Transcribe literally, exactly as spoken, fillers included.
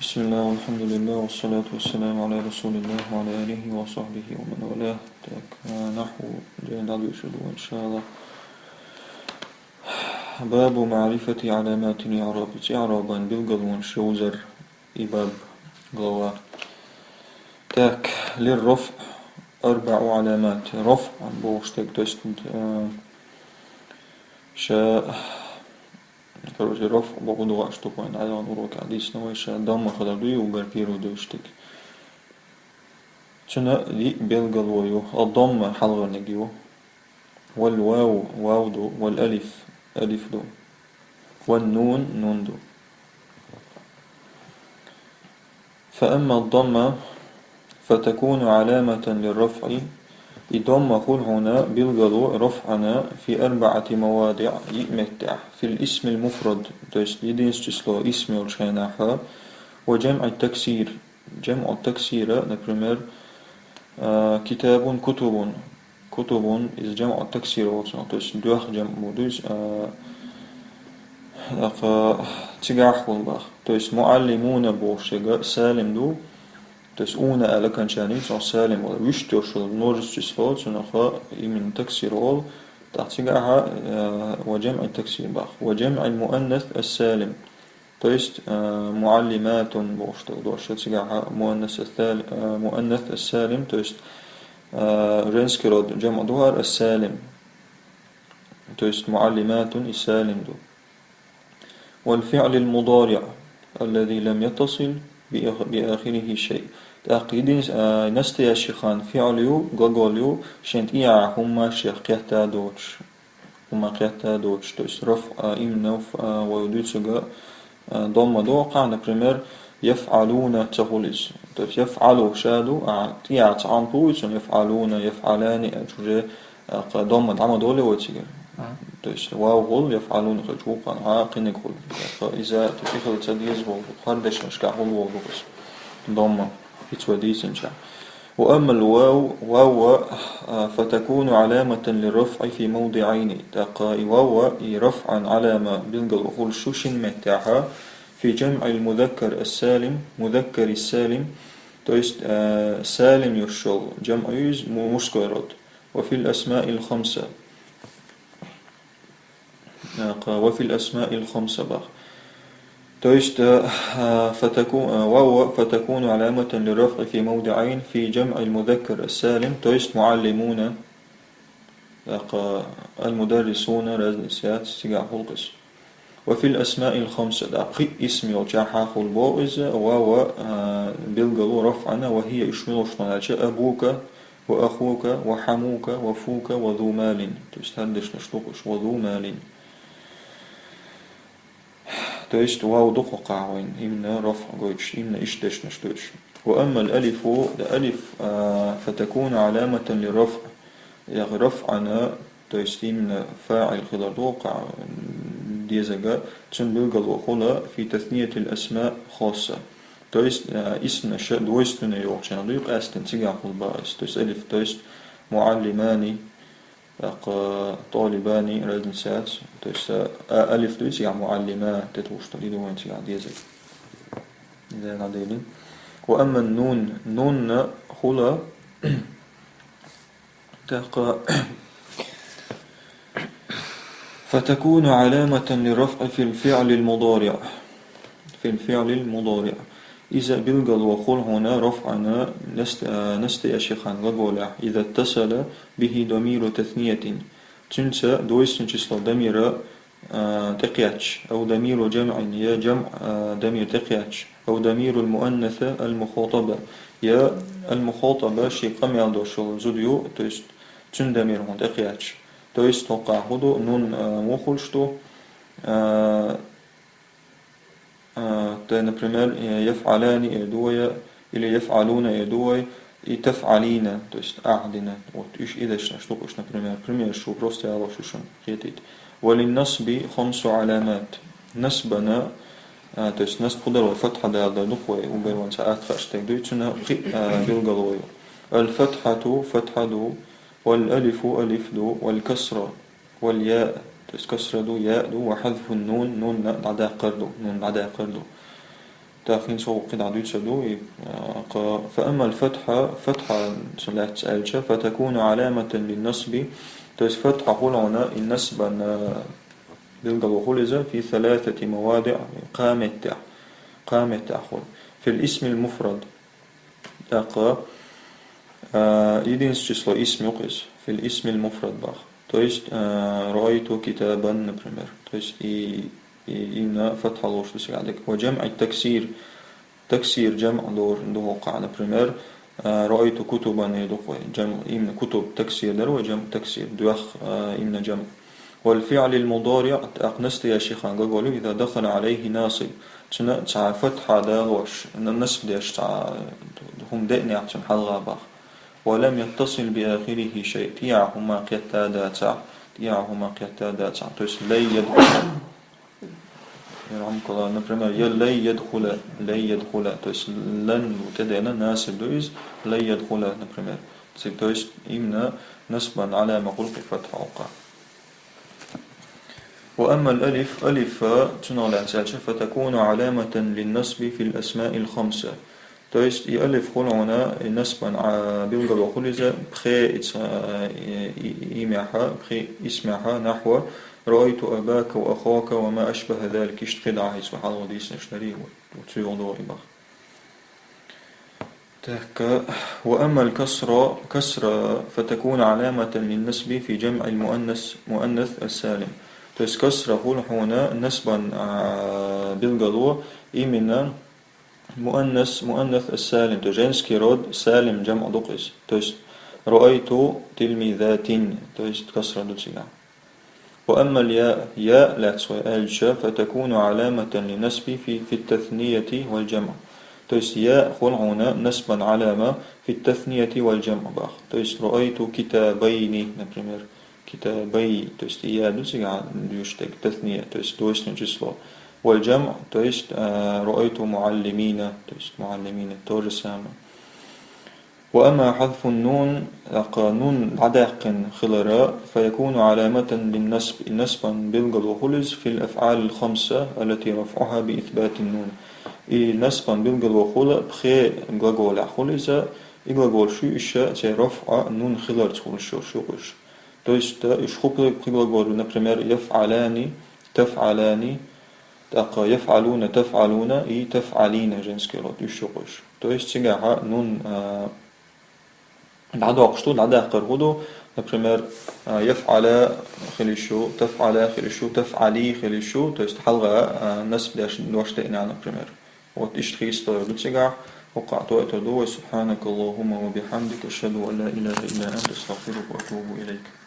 بسم الله والحمد لله والصلاة والسلام على رسول الله وعلى آله وصحبه ومن والاه. Так, а, нахьву ден дӀадуьйцур ду, иншааллах. باب معرفة علامات الإعراب. ИӀрабан билгалонаш йовзар и баб, глава. Так, للرفع أربع علامات. Рафъ бохуш дерг, то есть, э, ша Короче, рафъ боху дугӀа аштукъойн Ӏаьдалан уроке дийцина вай ша, дамма хилар дуй угар первый дуьйцуш дерг. Цуьнан диъ билгало ю, а дамма хьалхарниг ю. Вал вав, вав ду, вал алиф, алиф ду. Ван нун, нун ду. فأما الضمة فتكون علامة للرفع. И дамма хуьлу хьуна билгало рафъана في أربعة مواضع, йиъ меттехь, في الاسم المفرد, то есть единственное число, исм йолчу хенахь, وجمع التكسير, جمع التكسير, например, а, كتاب كتب, كتب, иза جمع التكسير волчунах, то есть доьхна جمع бу дуьйцу, а, тӀаккха цигахь хуьлу боху. То есть معلمون бохуш ерг салим ду, то есть уна аьлла окончание, цунах салим вала. Вуьшта йолуш йолу множественное число, цунах именно таксир олу, тӀаккха цигахь, а, وجمع التكسير боху. وجمع المؤنث السالم. То есть, а, معلمات бохуш долу дош ю цигахь, مؤنث الثال-, а, مؤنث السالم, то есть, а, женский род جمع ду хӀара السالم. То есть معلمات и салим ду. والفعل المضارع الذي لم يتصل بآخ-, بآخره شيء. ТӀаккха единс-, а, настоящий хан фиъл ю, глагол ю, шен тӀехьа хӀумма шех кхетта а доцуш. ХӀумма кхетта а доцуш. То есть рафъ, а, именно, а, вай дуьйцург, а, дамма догӀу кхахь, например, يفعلون ца хуьлу иза. То есть يفعل ша ду, а тӀехьа цхьа Ӏамт ву иза, يفعلون, يفعلان, а, чуже, а, кха дамма дӀа ма долу вай цигара. Мгм. То есть вав хуьлу, يفعلون хилча вукхана, а, кхиниг хуьлу. Иза, то есть, и хила ца деза волу, хӀара дешнашкахь хуьлу волу иза. Дамма, хӀинца вай дийцинчохь. وأما الواو، واو, а, فتكون علامة للرفع في موضعين. ТӀаккха и вав, и рафъан Ӏалама билгало хуьлуш ю шина меттехь, في جمع المذكر السالم, مذكر السالم, то есть, а, салим йолуш йолу جمع ю иза, му-, мужской род. وفي الأسماء الخمسة. А, кха, وفي الأسماء الخمسة боху. То есть, а, а, فتكو-, а, واو فتكون علامة للرفع في موضعين في جمع المذكر السالم, то есть معلمون, а, кха, المدرسون, разница яц, цигахь хуьлу иза. وفي الأسماء الخمسة, тӀаккха пхи исм йолчохь хуьлу боху иза, вав, а, билгало рафъана, وهي, уьш муьлш ду аьлча, أبوك وأخوك وحموك وفوك وذو مال. То есть хӀара дешнаш ду-кх уьш, وذو مال. То есть вав ду-кх кхахь вайна, именно рафъ гойтуш, именно иштта дешнаш ду уьш. وأما الألف, да алиф, а, فتكون علامة للرفع, я рафъана, то есть именно фаӀил хилар ду-кх кхахь дезарг, цуьнан билгало хуьлу في تثنية الأسماء خاصة. То есть, а, исмаш двойственный йолчарна дуй, къаьсттина цигахь хуьлу боху иза. То есть алиф, то есть معلمان, тӀаккха طالبان, разница яц. То есть, а, а, алиф дуй цигахь معلما, тӀе тухуш ду, и ду вайн цигахь дезарг. Иза дӀадели. وأما النون, нун хуьлу, тӀаккха, فتكون علامة للرفع في الفعل المضارع. في الفعل المضارع. Иза билгало хуьлу хьуна рафъана наст-, а, настоящий хан глаголехь, إذا اتصل به ضمير تثنية. Цуьнца двойственное число дамира, а, тӀекхаьчча, أو ضمير جمع, я جمع, а, дамир тӀекхаьчча, أو ضمير المؤنثة المخاطبة, я المخاطبة шега къамел деш йолу зуда ю, то есть цуьнан дамир хьуна тӀекхаьчча. То есть хӀокхахь хӀун ду, нун, а, муха хуьлуш ду, а, а, тӀе, например, э, يفعلان эр ду вай, или يفعلون эр ду вай, и تفعلين, то есть ахь дина. Вот, уьш и дешнаш ду-кх уьш, например, примераш ю, просто ялош ю шуна хетийта. وللنصب خمس علامات. Насбана, а, то есть насб хӀун дара вай, фатхьа дала дар ду-кх вай, угар вайн цхьа атта хууш дерг дуй, цуьнан пхи, а, билгало ю. الفتحة, фатхьа ду, والألف, алиф ду, والكسرة, والياء, то есть касра ду, яъ ду, وحذف النون, нун дӀадаккхар ду, нун дӀадаккхар ду. ТӀаккха хӀинца хӀокху кхидӀа дуьйцур ду и, а, кхы, فأما الفتحة, фатхьа цу лаьцна аьлча, فتكون علامة للنصب, то есть фатхьа хуьлу хьуна и насбан, а, билгало хуьлу иза, في ثلاثة مواضع, кхаа меттехь, кхаа меттехь хуьлу. في الاسم المفرد. ТӀаккха, а, единственное число, исм ю-кх иза, في الاسم المفرد боху. То есть, а, رأيت كتابا, например. То есть и, и именно фатхьа лоруш ду цигахь дерг. وجمع التكسير. Таксир жамӀ лоруш ду хӀокхахь, например, а, رأيت كتبا эр ду-кх вай. ЖамӀ, именно кутуб таксир дара вай, жамӀ таксир, доьхна, а, именно жамӀ. والفعل المضارع, тӀаккха настоящий хан глагол ю, إذا دخل عليه ناصب. Цунна цхьа фатхьа далош, на-, насб деш цхьа хӀума деънехь цунна хьалха боху. ولم يتصل بآخره شيء. ТӀехьа хӀума кхетта дацахь, тӀехьа хӀума кхетта дацахь. То есть لن يدخل. يرحمك الله. Например, я لن يدخل, لن يدخل. То есть لن тӀедеана, насиб ду иза, لن يدخل, например. Ци-, то есть именно насбан Ӏаламат хуьлу-кх и фатхьа хӀокхахь. وأما الألف, алиф, цунах лаьцна аьлча, فتكون علامة للنصب في الأسماء الخمسة. То есть и алиф хуьлу хьуна, и насбан, а, билгало хуьлу иза пхи, и ца-, и, и, и имехь, пхи исмехь, نحو رأيت أباك وأخاك وما أشبه ذلك, иштта кхидӀа, хӀинца вай хьалха дийцинарш дарий, вот цу юкъа догӀий боху. Так, وأما الكسرة, касра, فتكون علامة للنصب في جمع المؤنث, مؤنث السالم. То есть касра хуьлу хьуна насбан, а, билгало именно муаннас, муаннас ас-салим, то есть женский род, салим жамӀ ду-кх иза. То есть رأيت تلميذات, то есть касра ду цигахь. وأما الياء, я лаьцна вай аьлча, فتكون علامة للنصب في, في التثنية والجمع. То есть я хуьлу хьуна насбан Ӏалама في التثنية والجمع боху. То есть رأيت كتابين, например, كتابي, то есть и я ду цигахь дуьйцуш дерг, тасния, то есть двойственное число. والجمع, то есть, а, رأيت معلمين, то есть معلمين, то же самое. وأما حذف النون, тӀаккха нун дӀадаьккхина хилар, فيكون علامة للنصب, и насбан билгало хуьлу иза في الأفعال الخمسة التي رفعها بإثبات النون. И насбан билгало хуьлу пхи глаголехь хуьлу иза, и глаголаш ю уьш, церан рафӀ нун хиларца хуьлуш йолуш ю-кх уьш. То есть, э, уьш хӀун пхи глагол ю, например, يفعلان, تفعلان, тӀаккха يفعلون, تفعلون и تفعلين, женский род, уьш ю-кх уьш. То есть цигахь нун, а, дӀадоккхуш ду, дӀадаккхар хӀун ду, например, а, يفعلا хила йиш ю, تفعلا хила йиш ю, تفعلي хила йиш ю, то есть хьалха, а, насб деш дош деъна, например. Вот иштта хийцадалар ду цигахь, хӀокхахь тоуьйтур ду вай. سبحانك اللهم وبحمدك، أشهد أن لا إله إلا أنت، أستغفرك وأتوب إليك.